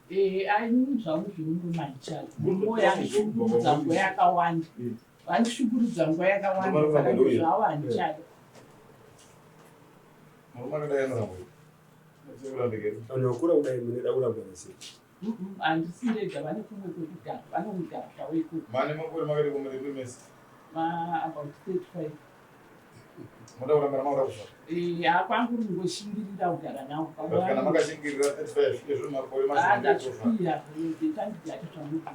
Eh, aini zvangu zvemurume handichadi. Murume yandishungurudza nguva yakawanda. Vandishungurudza nguva yakawanda saka zvavo handichadi. Murume akadai anoramba. Vanhu vakura kudai munoda kurambana sei? Handisi ndega, vane kumwe kwekugara, vanogara zvavo ikoko. Mane makore makati kumwe mese? Ma about 35. Moda kurambana makuda kufa? Eh, kwangu ringoshingirira kugara nawo. But kana makashingirira 35 izvo makore Ah, mashoma. ndazvipira, ndandigati zvamuti.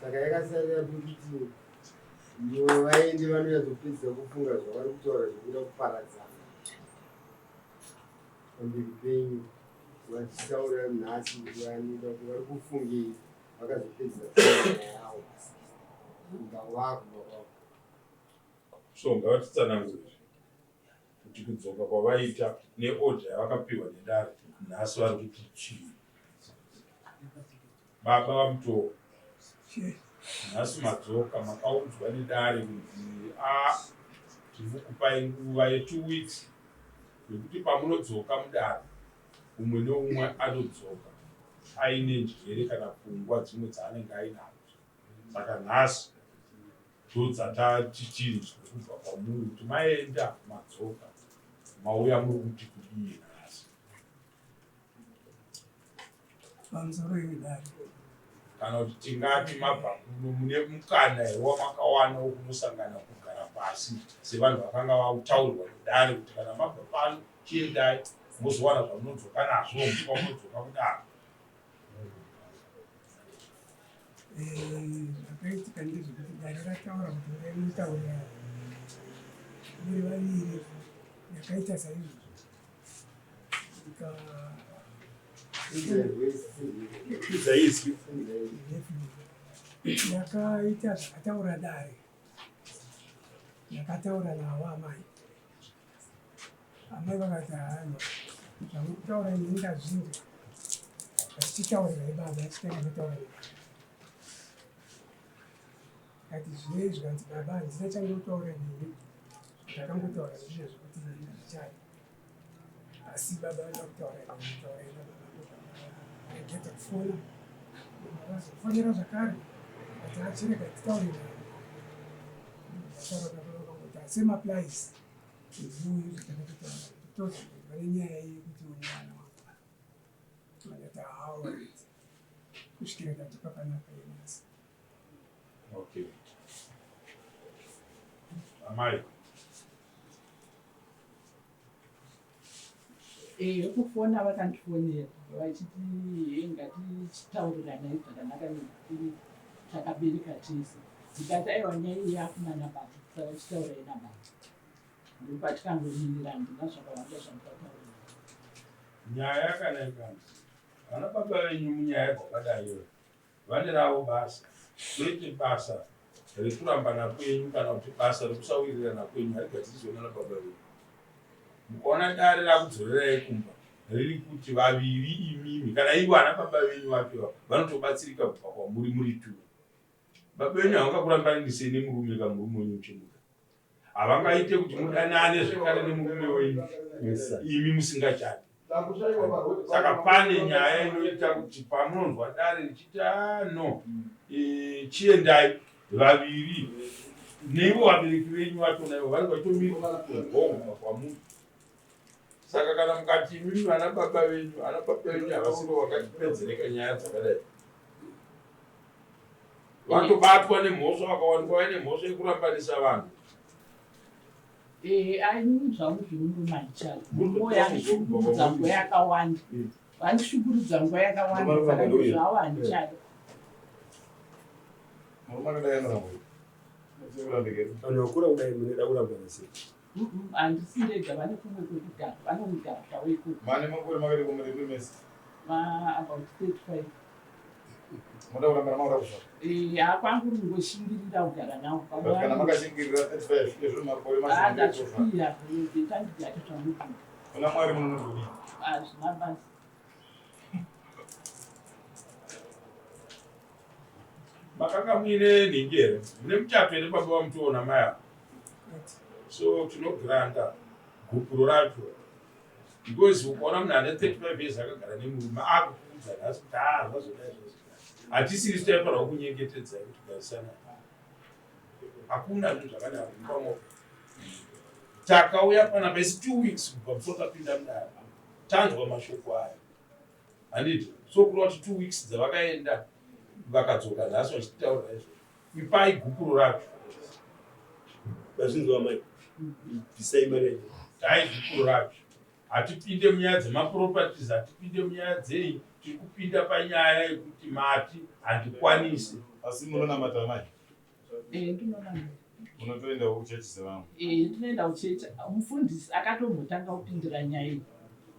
Saka yakasarira kuti ivo vaende vanonyatsopedzisa kufunga zvavari kutaura zvekuda kuparadzana pamberi penyu vachitaura nhasi kuti vanoda vari kufungei vakazopedzisa kufunga yavo kubva wakubva kwavo. So ngavatitsanangurire kuti kudzoka kwavaita neorder yavakapiwa nedare nhasi vari kuti chii. Baba vaMutoro, nhasi madzoka makaudzwa nedare kunzi a tiri kukupai nguva ye2 weeks yekuti pamunodzoka mudare umwe neumwe anodzoka aine njere kana pfungwa dzimwe dzaanenge ainadzo. Saka nhasi ndodzatatitinzwe kubva kwamuri kuti maenda madzoka mauya muri kuti kudii nhasi. Pamusoro yedare. Kana kuti tingati mabva kuno mune mukana here wamakawana wekunosangana kugara pasi sevanhu vakanga vautaurirwa nedare kuti kana mabva pano chiendai mozowana zvamunodzoka nazvo musi wamunodzoka kudare. Zvakaitika ndezvekuti dare rataura kuti uyai mutaurirana muri vaviri. Ndakaita saizvozvo. Ndakaita zvakataura dare. Ndakataura navo amai. Amai vakati haiwa zvamuri kutaura ini ndazvinzwa. Vachitaurirai baba achitanga kutaura nababa. Kati zvinei zvikanzi baba handina chandinotaura nemi. Ndakangotaura ndizvo zvekuti hazvichadi. Asi baba vanoda kutaura nemi taurai nababa ndobva kufona. Vazofonera zvakare vati achirega titaure navo. Ndataura nababa vakangoti asi maplies ndiuyu zvatakatotaura totozi vane nyaya yekuti une mwana wangu. Vakati hawa kusvikira tadzoka panapa yenasi. Okay. Amai. Eh, kufona vakandifonera vachiti hey, ngatichitauriranai zvakanaka nekuti takabereka tese. Ndikati aiwa nyaya iyi yakunana baba saka chitaurai nababa. Ndopatikangomirira handina zvakawanda zvandikataura. Nyaya kana ikanzi vana baba venyu munyaya dzakadai vane ravo basa kwete basa rekurambana kwenyu kana kuti basa rekusawirirana kwenyu harigadziriswe nana baba venyu. Mukaona dare rakudzorerai kumba riri kuti vaviri imimi kana ivo ana baba venyu vacho vanotobatsirika kubva kwamuri muri two. Baba venyu havangakurambanisei nemurume ka murume wenyu uchimuda. Havangaite kuti mudanane zvekare nemurume wenyu imi musingachadi. Saka pane nyaya inoita kuti pamunonzwa dare richiti ah, no e, chiendai vaviri neivo vabereki venyu vachona ivo vanenge vachitomirira kutonzwawo kwamuri. Saka kana mukati imimi vana baba venyu, ana baba venyu havasivo vakatipedzereka nyaya dzakadai. Vatobatwa nemhosva vakawanikwa vaine mhosva yekurambanisa vanhu. Eh, aini zvangu zvemurume handichadi. Murume yandishungurudza nguva yakawanda. Vandishungurudza nguva yakawanda saka zvavo handichadi. Murume akadai anoramba. Vanhu vakura kudai munoda kurambana sei? Handisi ndega, vane kumwe kwekugara, vanogara zvavo ikoko. Mane makore makati kumwe mese? Ma about 35. Moda kurambana makuda kufa? Eh, kwangu ringoshingirira kugara nawo. But kana makashingirira 35 izvo makore Ah, mashoma ndazvipira, ndandigati zvamuti. Kuna Mwari munonozodii? Hazvina basa. Makanga muine nhingi here? Mune muchato here baba vamutoona mai ava? So tinogranta gupuro racho. Because ukaona munhu ane 35 years akagara nemurume akukuudza nhasi kuti haa zvazodai zvazodai, hatisiri taifanirwa kunyengetedzai kuti garisanai. Hakuna zvinhu zvakadaro mumba moko. Takauya panapa isi 2 weeks kubva musi wakapinda mudare, tanzwa mashoko aya, handiti? So kureva kuti 2 weeks dzavakaenda vakadzoka nhasi vachitaura izvozvo. Ipai gupuro racho. Vazvinzwa mai, bvisai mari yacho. Dai gupuro racho. Hatipinde munyaya dzemaproperties, hatipinde munyaya dzei, tiri kupinda panyaya yekuti mati handikwanisi. Asi munonamata mai? Eh, ndinonamata. Munotoendawo kuchechi sevamwe? Eh, ndinoenda kuchechi. Mufundisi akatombotanga kupindira nyaya iyi.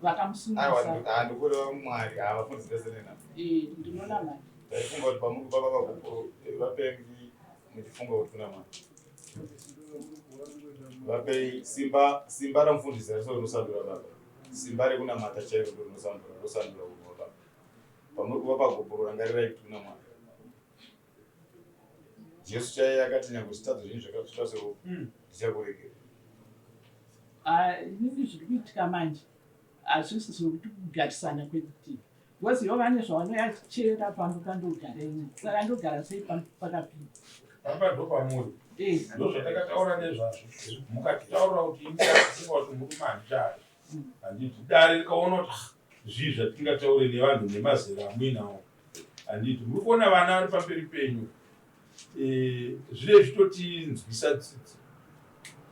Vakamusungisa. Aiwa, handikureva Mwari, havafundisi vese nenhamo. Eh, ndinonamata. Ndaifunga kuti pamuri kupa baba gupuro vapengi muchifunga kuti kuna Mwari. Vapei simba, simba ramufundisi hariso rinosandura baba. Simba rekunamata chairo ndo rinosandura, rosandura unhu hwababa. Pamuri kuvapa gupuro rangarirai kuti kuna Mwari. Jesu chaiye akati nyangwe zvitadzo zvenyu zvakatsvuka seropa, ndichakuregera. Ah, inini zviri kuitika manje hazvisi zvekuti kugarisana kwedu tiri because ivo vane zvavanoyachera pamba pandogara ini, saka ndogara sei pamba pakapinda pamba? Ndo pamuri. Eh. Ndo zvatakataura nezvazvo, mukatitaurira kuti imi takafunga kuti murume handichadi, handiti? Dare rikaona kuti ah, zvii zvatingataure nevanhu nemazera amuinawo, handiti? Muri kuona vana vari pamberi penyu. Eh, zvine zvitotinzwisa tsitsi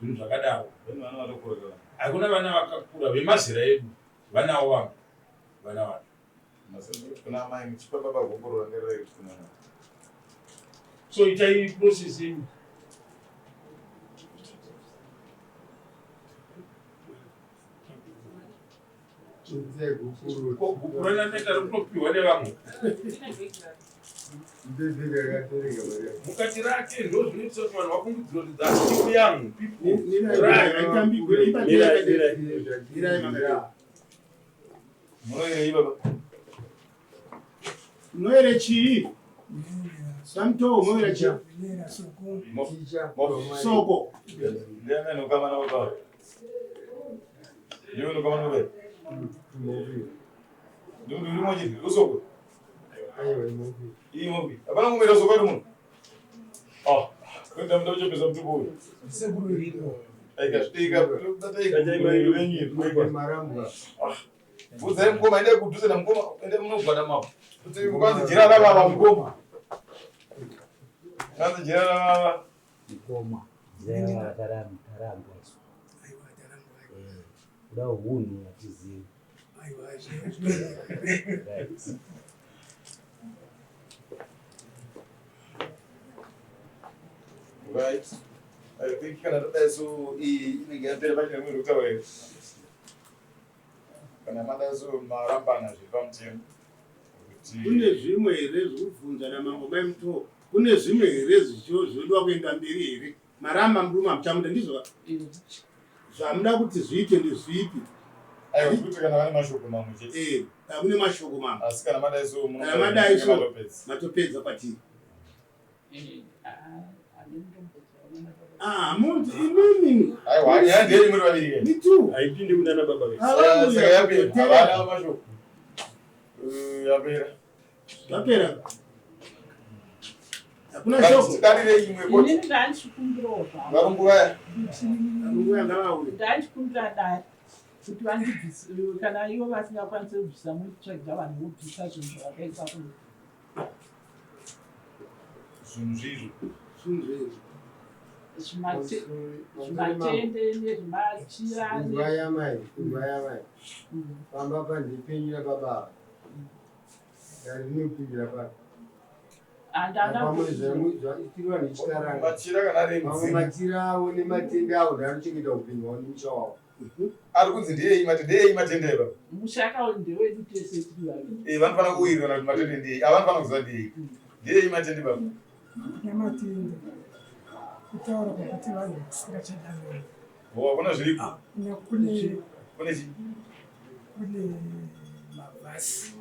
zvinhu zvakadaro. Vane vana vatokura kana? Hakuna vana vakakura vemazera edu, vanawo vamwe vana vacho. Masenzero kuna amai muchipa baba gupuro rangarirai kuti kuna Mwari. So itai process yenyu. Chinzai gupuro. Ko gupuro raneta rikutopiwa nevamwe. Ndebhega rakatereka mari yacho. Mukati rake ndo zvinoitisa kuti vanhu vafungidzire kuti that's still young people. Right. Mirai, mirai. Munoirei baba? Munoere chii? Samutoo munoera chii? Nera soko. Ticha. Soko. Ndiani anokama navo baba? Ndiwe unokama navo baba? Ndiwe uri mojiri, usoko. Aiwa, imofi. Iyi mofi. Hapana kumira soko ari munhu. Ah, kuenda muda kuchepesa mutupo uyu. Sekuru iripo. Aika zvitika, batai gupuro renyu iri. Mweke marambwa. Bvudzai mukoma, endai kudhuze namukoma, endai munogwada mapo. Kuti kwanzi jira rababa mukoma. Kwanzi jira rababa. Mukoma, jira tarambwa isu. Aiwa, tarambwa. Eh, kuda hunhu hatizivi. Aiwa, zvinoera. Right. Right. I think kana tadai so iyi inenge yapera, pachine rimwe rekutaura here? Kana madai so marambana zviri pamutemo. Kuti Kune zvimwe here zvekubvunza namambo mai Mutoo? Kune zvimwe here zvicho zvodiwa kuenda mberi here? Maramba murume, hamuchamuda, ndizvo? Eh. Zvamuda kuti zviite ndezvipi? Aiwa, kuti kana vane mashoko mamwe chete. Eh, kune mashoko mamwe. Asi kana madai so Kana madai so matopedza. Matopedza kwatiri. Eh, ah, handindombotaura nababa. Ah, muntu imimi. Aiwa, nyaya ndeye muri vaviri ke. Me too. Haipinde kunana baba vedu. Saka yapera. Havana mashoko. Eh, yapera. Zvapera. Hakuna shoko. Tidarirei imwe koti. Inini ndandichikumbirawo zvangu Varungu vaya. kuti Varungu ngavauye. ndandichikumbira dare kuti vandibvise, kana ivo vasingakwanisi kubvisa, mutsvagira vanhu vobvisa zvinhu zvavakaisa kuno. Zvinhu zvizvo. Zvinhu zvezvo. Zvimatende nezvimachira. Ingwa yamai, ingwa yamai. Pamba pandipenyu nababa ava. Dare rinopindira papi? Handana. Pamwe zvaitirwa nechikaranga. Machira kana ari Mamwe emudzimu. machira avo nematende avo ndaanochengeta upenyu hwavo nemusha wavo. Ari kunzi ndeyei matende, ndeyei matende aya baba? Mushaka ndewedu tese tiri vaviri. Eh, vanofanira kuwirirana kuti matende ndeyei. Avanofanira kuziva ndeyei. Ndeyei matende baba? Nematende kutaura kwekuti vanhu vasingachadanani. Oh, hakuna zviriko. Kuna kune Kune chi? Kune mavhasi.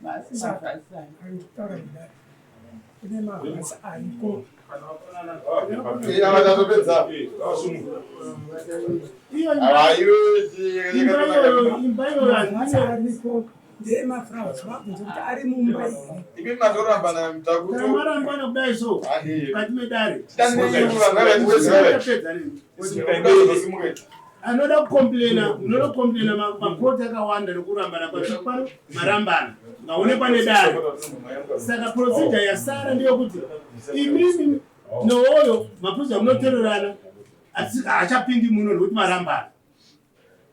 Mavhasi, mavhasi aya. Kutaura kudai. Kune mavhasi ariko. Avatazopedza. Iyo imba iyoyo Mavhasi ariko ndeemafrauds vabvunza kuti ari mumba here. Imi matorambana Kana takuto. marambana kudai so mukati medare. Tapedza nemi. Anoda kukomplena, unoda kukomplena makoti akawanda nekurambana kwazvipano marambana ngaonekwa nedare. Saka procedure yasara ndeyekuti imimi nowoyo maprocedure munotorerana, asi haachapindi muno nekuti marambana.